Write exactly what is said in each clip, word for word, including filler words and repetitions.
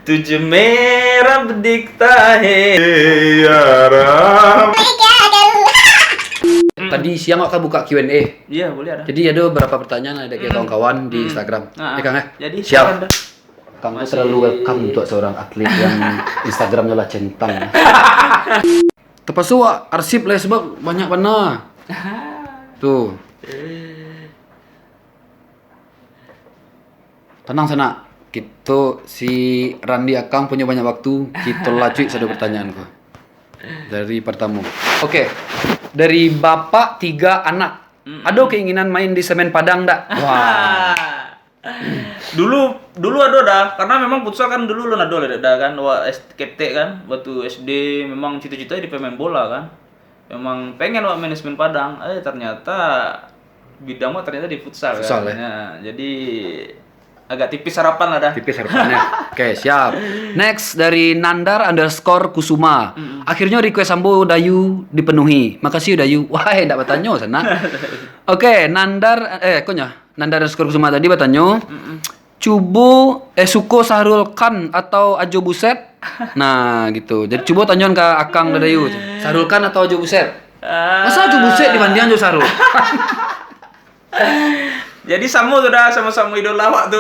Tujuh merah bedikta he. Ya Rab. Tadi siang awak kan buka Q and A. Iya, boleh ada. Jadi ada beberapa pertanyaan dari kawan-kawan di Instagram. Ah, ya, Kang, eh? Jadi, siap. Silakan, dah. Kang tu terlalu welcome untuk seorang atlet yang Instagramnya lah centang. Terpaksa wak arsip lah sebab banyak bana. Tuh. Tanang sanak, kito si Randi Akang punyo banyak waktu, kito lacuik sado pertanyaan ko. Dari pertamo. Oke, dari bapak tiga anak. Ado keinginan main di Semen Padang dak? Wah. Dulu, dulu ado dah, karena memang futsal kan dulu lun ado lah dah kan, wak S-, ketek kan, waktu S D memang cita-cita jadi pemain bola kan. Memang pengen wak main di Semen Padang, eh ternyata bidang wak ternyata di futsal. Futsal, kan? Ya. Ya, jadi agak tipis harapan lah dah. Tipis harapannya. Oke, siap. Next dari Nandar underscore Kusuma. Akhirnya request ambo Dayu dipenuhi. Makasih Dayu. Wah, ndak bertanya sana. Oke, Nandar, eh, konyo. Nandar underscore Kusuma tadi bertanya. Cubo, eh, suko Sahrul Khan atau Ajo Buset? Nah, gitu. Jadi, cubo tanyoan ka Akang Dadayu. Sahrul Khan atau Ajo Buset? Ah. Masa Ajo Buset dibandingan jo Sahrul Khan? Jadi, samo tu dah, samo-samo idola awak tu.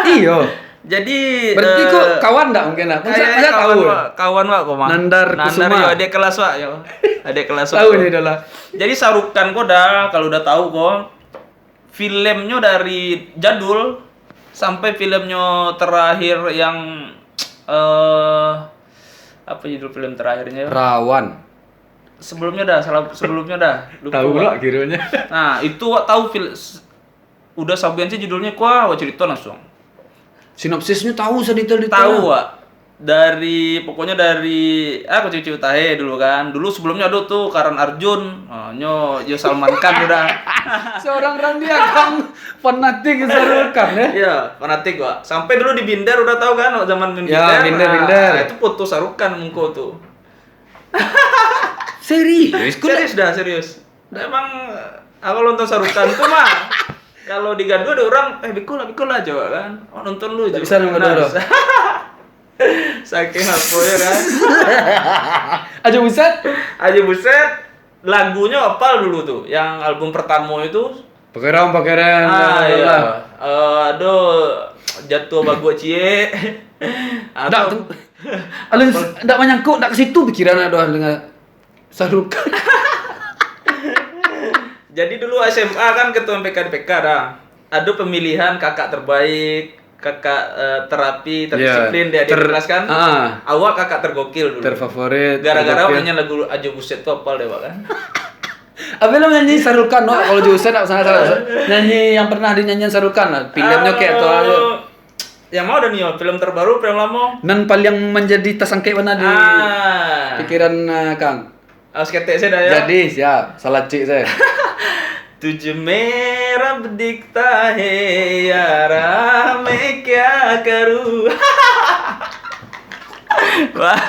Iyo. Jadi, berarti kok kawan dak mungkin lah? Kayaknya kawan wak, kawan wak kok, Mang. Nandar Kusuma. Yo, adik kelas wak, yo. Adik kelas wak. Tahu ni idola. Jadi, Sahrul Khan kok dah, kalau udah tahu kok, filmnyo dari jadul sampai filmnyo terakhir yang, eh, apa judul film terakhirnya? Rawan. Sebelumnya dah, salah, sebelumnya dah. Lupa. Tahu lah kiranya. Nah, itu wak tahu fil-, s-, udah sabuan sih judulnya, kuah, wak cerita langsung. Sinopsisnya tahu sedetail-detail. Tahu, Wak. Dari, pokoknya dari, ah, Kucing-Kucing Tahe dulu kan. Dulu sebelumnya ada tuh Karan Arjun. Ah, nyo, yo Salman Khan udah. Seorang Randi Akang fanatik Sahrul Khan, ya? Iya, fanatik, Wak. Sampai dulu di Binder udah tahu kan, zaman main Binder. Ya, Binder, Binder. Nah, itu foto Sahrul Khan muko tuh. Serius? Serius dah, serius. Emang, eh, kalau nonton Sahrul Khan tuh mah, kalau di gaduh ada orang, "Eh, biko lah, biko lah," coba kan. Oh, nonton lu. Tak bisa nonton dulu. Saking apa ya kan? Ajo Buset? Ajo Buset, lagunya apal dulu tuh, yang album pertama itu. Pakeran, pakeran, ah, iya. Eh, aduh, jatuh baguak ciek. Ndak, ndak manyangkut, ndak ke situ pikiran aduh dengan Sahrul Khan. Jadi dulu S M A kan ketua M P K di P K dah. Ada pemilihan kakak terbaik, kakak, eh, terapi, terdisiplin di adik kelas kan. Awak kakak tergokil dulu. Terfavorit, gara-gara tergokil. Nyanyi lagu Ajo Buset tu apal deh, Wak, kan? Apa lo nyanyi Sahrul Khan, no? Kalau Ajo Buset, ndak salah, salah. Nyanyi yang pernah dinyanyian Sahrul Khan lah. Filmnya kayak tu aja. Yang mau dah nih, film terbaru, film lama? Nan paling menjadi tasangkek mana di pikiran, eh, Kang? Awas ketek saya dah, ya. Jadi, siap. Salah cik saya. Tujuh merah bedikta he, ya rame kya karu. Wah.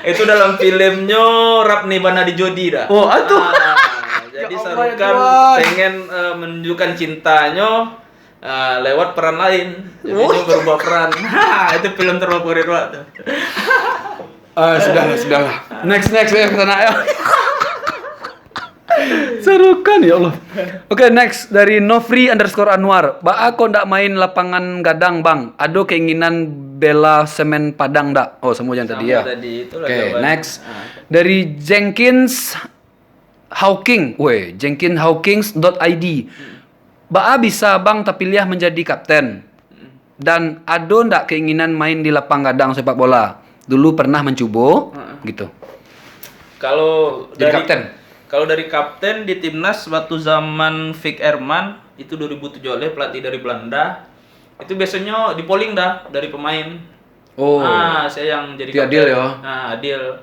Itu dalam filmnya Rap Ni Bana di Jodi dah. Oh, atuh. Ah, jadi Sahrul Khan pengen, eh, menunjukkan cintanya, ah, lewat peran lain. Jadi dia berubah peran. Itu film terfavorit wak tuh. Ah, sudahlah, sudahlah. Next, next, ya, ke sana, ya. Sahrul Khan, ya Allah. Oke, next dari Nofri underscore Anwar. Baa kok ndak main lapangan gadang, Bang? Ado keinginan bela Semen Padang ndak? Oh, sama yang tadi, ya. Oke, next. Dari Jenkins Hawking. Weh, jenkins hawkings dot I D. Baa bisa Bang tapiliah manjadi kapten? Dan ado ndak keinginan main di lapang gadang sepak bola? Dulu pernah mancubo, gitu. Kalau dari kapten? Kalau dari kapten di timnas waktu zaman Vic Herman, itu dua ribu tujuh belas, pelatih dari Belanda, itu biasanya di-polling dah dari pemain. Oh. Ah, saya yang jadi kapten. Adil, ya? Ah, adil.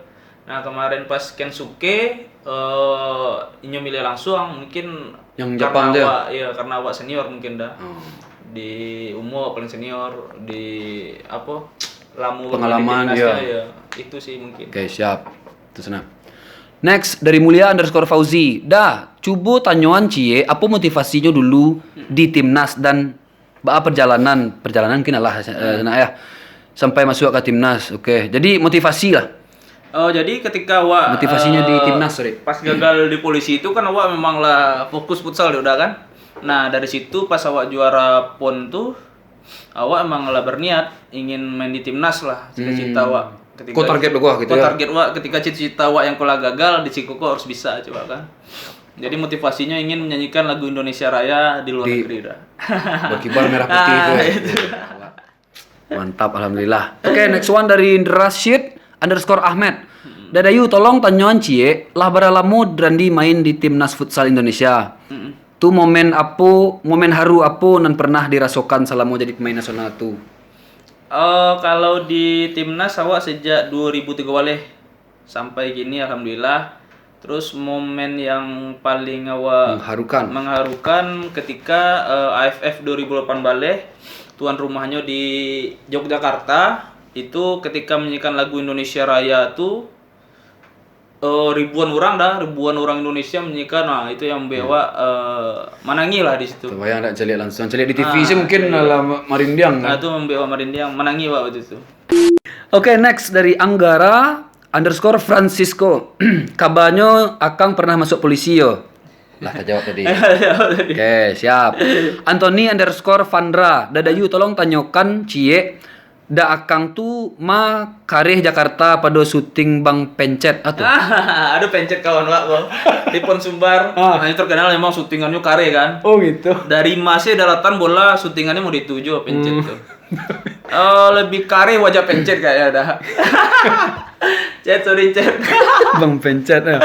Nah, kemarin pas Kensuke, eh, inyo milih langsung, mungkin yang Jepang tu, ya? Iya, karena awak senior mungkin dah. Oh. Di umur paling senior, di apa, lamo pengalaman, di timnas, ya. Itu sih mungkin. Oke, siap. Itu senang. Next, dari Mulia underscore Fauzi. Dah, cubo tanyoan ciek, apa motivasinyo dulu di timnas dan baa perjalanan, perjalanan mungkin lah, eh, nak ya. sampai masuk ke timnas. Oke, jadi motivasi lah. Oh, jadi ketika awak Motivasinya di eh, timnas, sorry. Pas gagal di polisi itu kan awak memang lah fokus futsal udah kan. Nah, dari situ pas awak juara pon tuh awak emang lah berniat ingin main di timnas lah cita-cita Hmm. awak ketika Kau target lo gua gitu kau ya? Target awak ketika cita-cita awak yang kau lah gagal di situ kau harus bisa coba kan. Jadi motivasinya ingin menyanyikan lagu Indonesia Raya di luar Di- negeri udah. Berkibar merah putih Ah, itu. itu. Mantap, alhamdulillah. Oke, next one dari Rashid underscore Ahmed. Dadayu, tolong tanyoan ciek, lah bara lamo Drandi main di timnas futsal Indonesia? Tu momen apo, momen haru apo nan pernah dirasokan salamo jadi pemain nasional tu? Eh, kalau di timnas awak sejak dua ribu tiga baleh sampai kini alhamdulillah. Terus momen yang paling awak Mengharukan. Mengharukan ketika eh, A F F dua ribu delapan baleh tuan rumahnyo di Yogyakarta itu ketika menyanyikan lagu Indonesia Raya tu eh, ribuan orang dah, ribuan orang Indonesia menyanyikan. Nah, itu yang membuat awak eh, manangis lah di situ. Terbayang tak caliak langsung. Caliak di T V Ah, sih mungkin iya. Lah merindang Nah, kan. Itu membuat awak merindang, manangis awak waktu itu. Oke, next dari Anggara underscore Francisco. Kabarnyo Akang pernah masuk polisi yo? Lah, terjawab tadi. Oke, siap. Anthony underscore Vandra. Dadayu, tolong tanyokan ciek. Dak Akang tu ma kareh Jakarta pado syuting Bang Pencet ah tu. Ada Pencet kawan wak bang. Di Pon Sumbar. Ah. Nah, itu terkenal memang syutingannya kareh kan. Oh gitu. Dari masih daratan bola syutingannya mau dituju Pencet Hmm. Tuh. Eh, lebih kareh wajah Pencet kayaknya dah. Chat, sorry, Chat. Bang Pencet ya.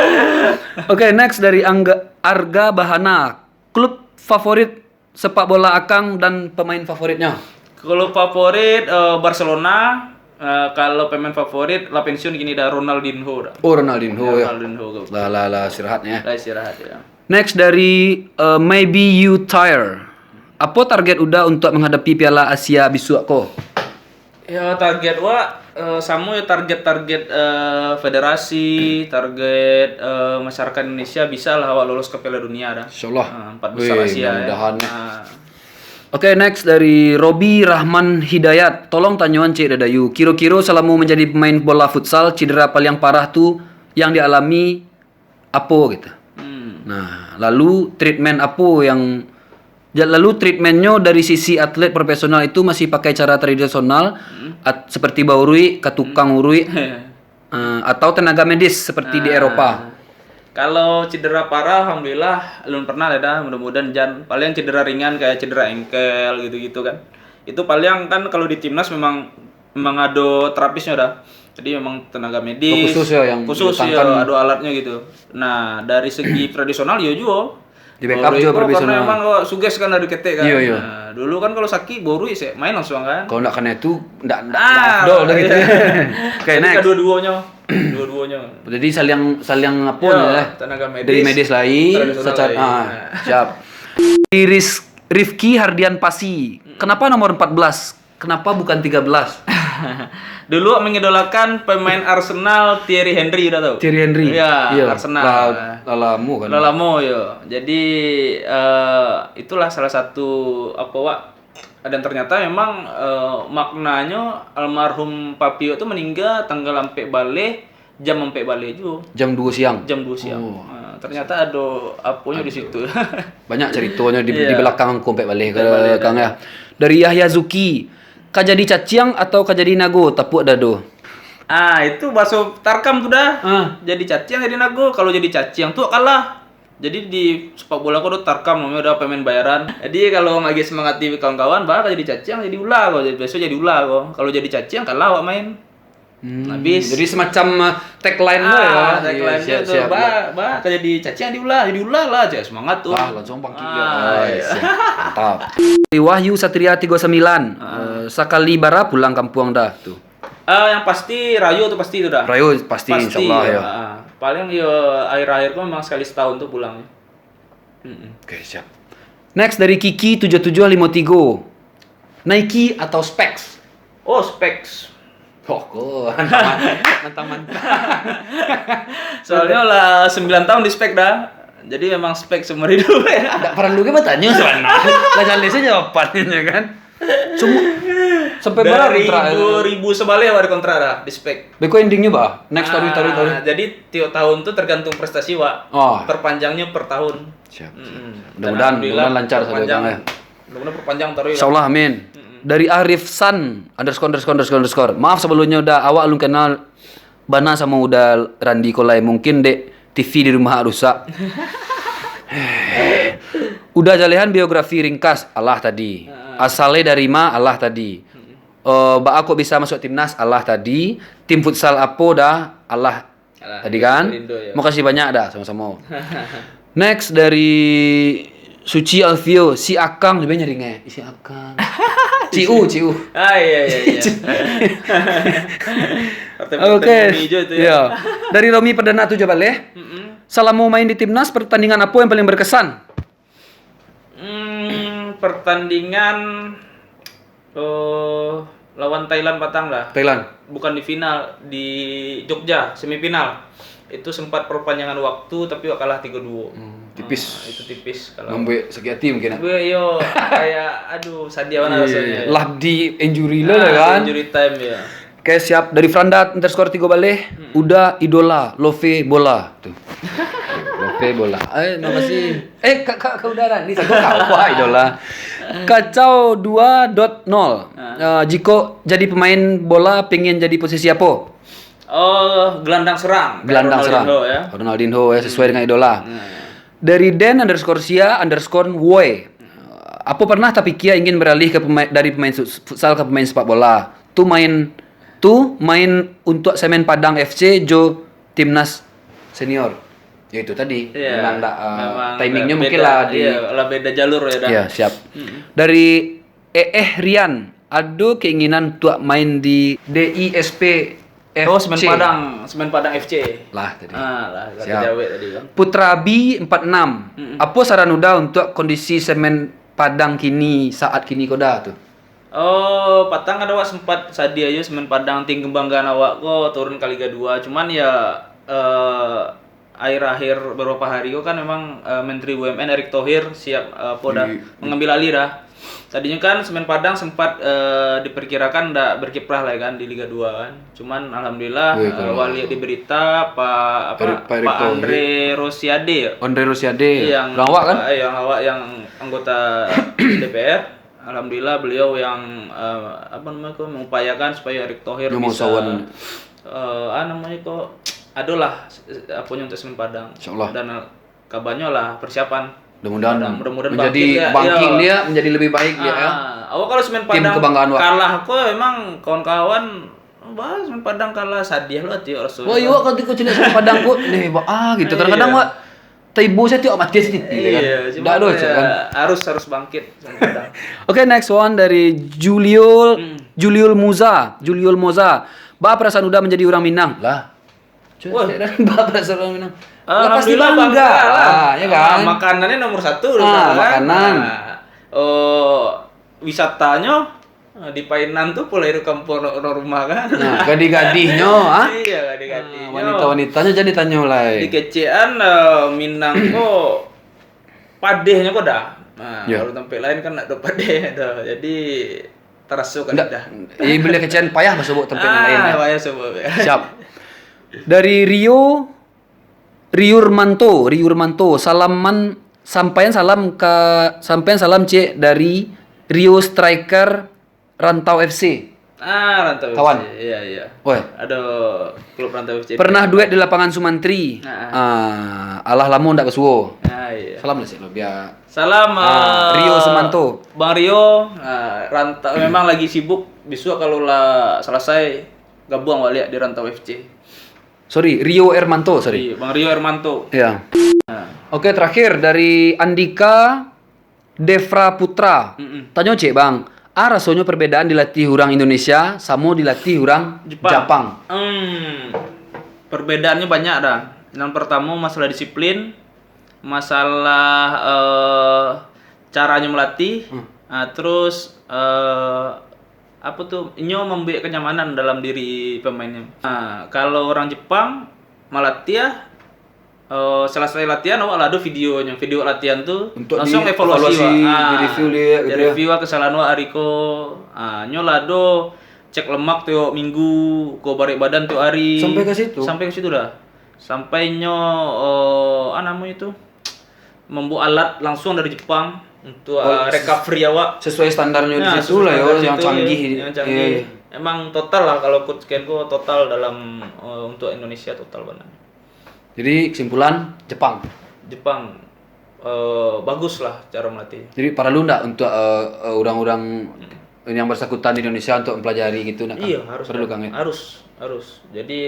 Oke, next dari Angga Arga Bahana. Klub favorit sepak bola Akang dan pemain favoritnya? Kalau favorit eh, Barcelona, eh, kalau pemain favorit lah pensiun gini dah, Ronaldinho dah. Oh, Ronaldinho ya. Ronaldinho. Lah lah lah, istirahatnya. Lah istirahat ya. Next dari uh, Maybe You Tire. Apo target Uda untuk menghadapi Piala Asia bisuak ko? Ya, target wak eh, samo ya target-target eh, federasi, target eh, masyarakat Indonesia bisa lah awak lolos ke Piala Dunia dah. Insyaallah. Ah, empat besar Wih, Asia ya. Mudah-mudahan ya. Ah. Oke, next dari Robi Rahman Hidayat. Tolong tanyoan ciek Dadayu. Kiro-kiro salamo manjadi pemain bola futsal, cedera paling parah tu yang dialami apo gitu? Hmm. Nah, lalu treatment apo yang ja- lalu treatmentnyo dari sisi atlet profesional itu masih pakai cara tradisional at- seperti bauruik, katukang uruik, eh, atau tenaga medis seperti di Ah. Eropa? Kalau cedera parah, alhamdulillah belum pernah lah dah. Mudah-mudahan jan. Paling cedera ringan kayak cedera engkel gitu-gitu kan. Itu paling kan kalau di timnas memang memang ada terapisnya dah. Jadi memang tenaga medis Oh, khusus ya yang khusus ya didatangkan. Ada alatnya gitu. Nah, dari segi tradisional ya juga. Di backup juga Karena profesional. Memang awak suges kan dari ketek kan. Iya, iya. Nah, dulu kan kalau sakit boru sih main langsung kan. Kalau ndak kena itu, ndak ndak Ah, ndak afdol dah gitu. iya. Oke, Jadi next. Kedua-duanya, dua-duanya. Jadi saling saling apa Ya, nih? tenaga medis. Dari medis lain Tradisional secara lain. Ah, Nah. Siap. Iris Rifki Hardian Pasi. Kenapa nomor empat belas? Kenapa bukan tiga belas? Dulu mengidolakan pemain Arsenal Thierry Henry, udah tahu? Thierry Henry. Ya, Iya. Arsenal. Lah, lah lama kan. Udah lama ya. Jadi eh, itulah salah satu apa wak. Dan ternyata memang eh, maknanya almarhum Papi wak tu meninggal tanggal ampek baleh, jam ampek baleh juga. Jam dua siang. Jam dua siang. Oh. Nah, ternyata ada apanya di situ. Banyak ceritanya di, di Iya. Belakang Angku Ampek Baleh ke Ampek Baleh, Kang ya. Dari Yahya Zuki, ka jadi caciang atau ka jadi nago tapuak dado? Ah, itu baso tarkam tu dah. Ah. Jadi caciang jadi nago. Kalau jadi caciang tu kalah. Jadi di sepak bola ko do tarkam namanya udah pemain bayaran. Jadi kalau lagi semangati kawan-kawan, bah jadi caciang jadi ular ko. Jadi biasa jadi ular ko. Kalau jadi caciang kalah awak main. Hmm, Habis. Jadi semacam uh, tagline tu ya. Ah, Iya, tagline siap, dia tu siap, bah, bah ka jadi caciang jadi ular, jadi ular lah aja semangat tu. Ah, langsung bangkit dia. Ah, Oh, iya. Siap. Mantap. Wahyu Satria tiga sembilan. Eh, sakali bara pulang kampuang dah tu. Ah, yang pasti Rayo tu pasti tu dah. Rayo pasti, insyaallah ya. Ah, paling yo akhir-akhir tu memang sekali setahun tu pulang. Mm-mm. Oke, siap. Next dari Kiki tujuh tujuh lima tiga. Nike atau Specs? Oh, Specs. Oh, kok mantap-mantap. Soalnya lah sembilan tahun di Specs dah. Jadi memang Specs seumur hidup ya. Ndak perlu ke bertanya sebenarnya. Lah jelas saja jawabannya kan. Semua sampai bara Dari kontrak? dua ribu sabaleh awak dikontrak dah, di spek. Beko endingnyo ba? Next taruh taruh taruh. Ah, jadi tiap tahun tu tergantung prestasi, Wak. Oh. Perpanjangnya per tahun. Siap. Mm-mm. Mudah-mudahan- Dan mudah-mudahan lancar sampai perpanjang. Bang, ya. Mudah-mudahan perpanjang taruh ya. Insyaallah, amin. Dari Arif San underscore underscore underscore underscore. Maaf sebelumnya udah awak alun kenal bana sama udah Randi Kolai. Mungkin dek T V di rumah rusak. Udah jalehan biografi ringkas alah tadi. Asale dari ma alah tadi. Eh, baa kok bisa masuk timnas alah tadi. Tim futsal apo dah alah Alah, tadi kan. Kalindo, ya. Makasih banyak dah sama-sama. Next dari Suci Alfio, si Akang juga nyari nge. Si Akang. Ciu, Ciu. Ah, iya, iya, iya. Partai Oke. Partai Hijau itu ya. Ya. Dari Romi Perdana Tujuh Baleh. Mm-mm. Selama main di timnas, pertandingan apa yang paling berkesan? Hmm, pertandingan eh lawan Thailand patang lah. Thailand. Bukan di final, di Jogja, semifinal. Itu sempat perpanjangan waktu, tapi wak kalah tiga dua. Hmm, tipis. Ah, itu tipis kalau. Membuat sakit hati mungkin. Gue yo kayak aduh, sadih banget rasanya. Lah di injury lo Ah, kan. Injury time ya. Oke, siap. Dari Franda underscore tiga baleh, udah idola, love bola. Tuh. Love bola. Eh, nama sih? Eh, kak, kak, kak udaran. Ni satu kau, wah, idola. Kacau dua dot nol. Eh, jiko jadi pemain bola, pengen jadi posisi apa? Oh, gelandang serang. Kayak Gelandang serang. Ronaldinho ya. Ronaldinho ya, sesuai dengan idola. Nah. Dari Den underscore Sia underscore Woi. Apa pernah tapikia ingin beralih ke pemain, dari pemain su- futsal ke pemain sepak bola? Tu main tu main untuk Semen Padang F C jo timnas senior. Ya itu tadi. Iya, memang tak, uh, memang timingnya beda, mungkin lah di iya, lah beda jalur ya dah. Ya, siap. Dari Eeh Rian, ado keinginan untuk main di D I S P F C. Oh, Semen Padang, Semen Padang F C. Lah tadi. Ah, lah, lah Siap. Kejawet tadi kan. Putra Abi empat enam. Mm-mm. Apa saran Uda untuk kondisi Semen Padang kini, saat kini ko Da tu? Oh, patang kan awak sempat sadih aja Semen Padang, tim kebanggaan awak ko turun ke Liga dua. Cuman ya eh, akhir-akhir beberapa hari ko kan memang eh, Menteri B U M N Erick Thohir siap eh, apa dah Di- mengambil alih dah. Tadinya kan Semen Padang sempat eh, diperkirakan ndak berkiprah lah kan di Liga dua kan. Cuman alhamdulillah Wih, eh, kalau- awak lihat di berita Pak apa Pak Erick- Pak Erick Pak Thohir. Andre Rosiade ya. Andre Rosiade. Yang Orang awak kan? eh, yang awak yang anggota D P R. Alhamdulillah beliau yang eh, apa namanya ko mengupayakan supaya Erick Thohir Yang mau bisa sawan. eh ah, namanya ko adalah aponya untuk Semen Padang. Insyaallah. Dan eh, kabarnya lah persiapan. Mudah-mudahan Padang. Mudah-mudahan menjadi bangkit dia, bangkit iya. Dia menjadi lebih baik dia ya. Ah, awak kalau Semen Tim Padang kebanggaan awak. Kalah ko emang kawan-kawan, oh, bah Semen Padang kalah sadih lo hati awak raso. Wah, iya wak kalau tiko cina Semen Padang ko, nih, wah, ah gitu. Kadang-kadang Iya. wak taibo saya tiok mati sih gitu kan. Iya, cuma Dak ada ya, cak kan. harus harus bangkit Semen Padang. Oke, next one dari Juliul Hmm. Juliul Muza, Juliul Moza. Ba perasaan Uda menjadi orang Minang? Lah. Cuy, Wah. Ba perasaan orang Minang? Lah, pasti Alhamdulillah bangga. Bangga lah. Ah, ya kan? Ah, makanannya nomor satu Ah, lah kan. Makanan. Nah, oh wisatanya eh, di Painan tu pulai dari kampung orang rumah kan. Nah, gadih-gadihnyo, ah. Iya, gadih-gadihnyo. Wanita-wanitanya jadi tanyo lai. Di kecekan eh, Minang ko padehnyo ko dah. Nah, Ya. Kalau tempat lain kan nak ada padeh dah. Jadi terasa kan Ndak, dah. Iya, bila kecekan payah masuk tempat yang lain. Ah, Ya. Payah sebut. Siap. Dari Rio Riurmanto, Riurmanto, salaman sampaian salam ka sampaian salam cek dari Rio Striker Rantau F C. Ah, Rantau Kawan. F C. Iya, iya. Woi. Ada klub Rantau F C. Pernah duet di lapangan Sumantri. Ah. Ah, alah lamo ndak kesuo. Ah, iya. Salam lah sih lo biar Salam Ah, eh, Rio Sumanto. Bang Rio, ah, rantau memang lagi sibuk. Besok kalau lah selesai gabung balik di Rantau F C. Sorry, Rio Ermanto, sorry. Iya, Bang Rio Ermanto. Ya. Nah. Oke, terakhir dari Andika Devra Putra. Mm-mm. Tanyo cek bang, a rasonyo perbedaan dilatih urang Indonesia samo dilatih urang Jepang. Japang. Hmm, perbedaannya banyak dah. Yang pertama masalah disiplin, masalah eh, caranya melatih, Hmm. nah, terus eh, apa tuh, inyo membuat kenyamanan dalam diri pemainnya. Nah, kalau orang Jepang melatih Eh, selesai latihan, awak lah ado videonyo, video latihan tu. Untuk langsuang di-, evaluasi, evaluasi, wak. Ah, di-review liek gitu ya. Di-review lah kesalahan wak hari ko. Ah, nyo lah ado cek lemak tiok minggu, ko barek badan tiok hari. Sampai ke situ? Sampai ke situ dah. Sampai nyo, eh, ah, namonyo tu, mambaok alat langsuang dari Jepang untuk, oh, eh, ses-, recovery awak. Sesuai standarnyo di situ lah yo, standar yang situ, canggih. Yang canggih. Iya, iya. Emang total lah kalau coach Ken ko total dalam, eh, untuk Indonesia total bana. Jadi kesimpulan, Jepang. Jepang, eh, bagus lah cara melatih. Jadi paralu ndak untuk, eh, eh, urang-urang yang bersangkutan di Indonesia untuk mempelajari gitu, ndak kan? Iya, harus, paralu kan, kan, ya? Harus, harus. Jadi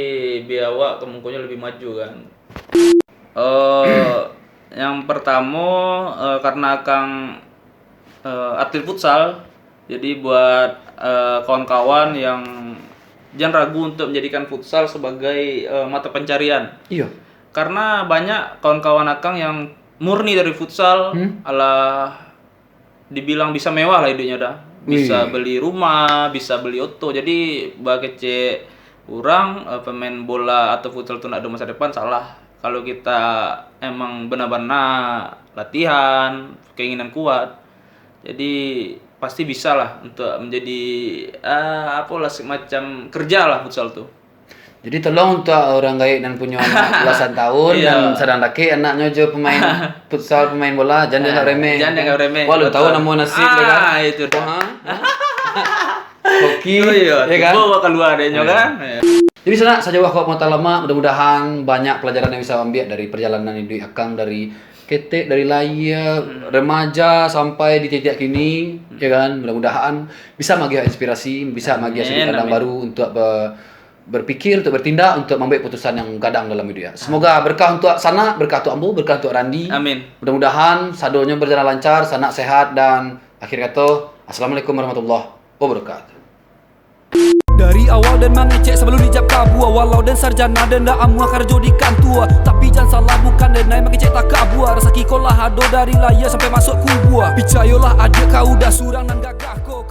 biar awak kemungkinannya lebih maju kan. Eh, yang pertamo, eh, karena akang, eh, atlet futsal, jadi buat, eh, kawan-kawan yang jangan ragu untuk menjadikan futsal sebagai, eh, mata pencarian. Iya. Karena banyak kawan-kawan akang yang murni dari futsal, hmm, alah dibilang bisa mewah lah hidupnya dah. Bisa, wih, beli rumah, bisa beli oto. Jadi, bakecek urang, eh, pemain bola atau futsal tu ndak ada masa depan, salah. Kalau kita emang benar-benar latihan, keinginan kuat, jadi pasti bisa lah untuk menjadi, ah, apolah, semacam kerja lah futsal tu. Jadi tolong untuk urang gaek nan punyo anak belasan tahun, iya, nan sadang dakek anaknyo jo pemain futsal, pemain bola, jan dianggap remeh. Jan dianggap remeh. Wah, alun tahu namo nasib dia kan. Ah, itu dah. Wah, ha? Hoki, oh, iya, ya kan? Tibo bakalua adeknyo, iya, kan? Iya. Jadi, sanak, sajauah ko pengetahuan lama, mudah-mudahan banyak pelajaran yang bisa ambiak dari perjalanan hidup akang dari ketek, dari lahia, hmm, remaja, sampai di titik kini, hmm, ya kan? Mudah-mudahan bisa magiah inspirasi, bisa magiah sudut pandang, amin, baru untuk be-, berpikir, untuk bertindak, untuk mambuek putusan yang gadang dalam hidup, ya. Semoga berkah untuk sanak, berkah untuk ambo, berkah untuk Randi. Amin. Mudah-mudahan sadonyo berjalan lancar, sanak sehat, dan akhir kato, Assalamualaikum warahmatullahi wabarakatuh. Dari awal den mangecek sabalum dijawab kabua. Walau den sarjana, den lah amuah karajo di kantua. Tapi jan salah, bukan den ai mangecek takabua. Rasaki ko lah ado dari lahia sampai masuak kubua. Picayolah, adiak, kau dah surang nan gagal.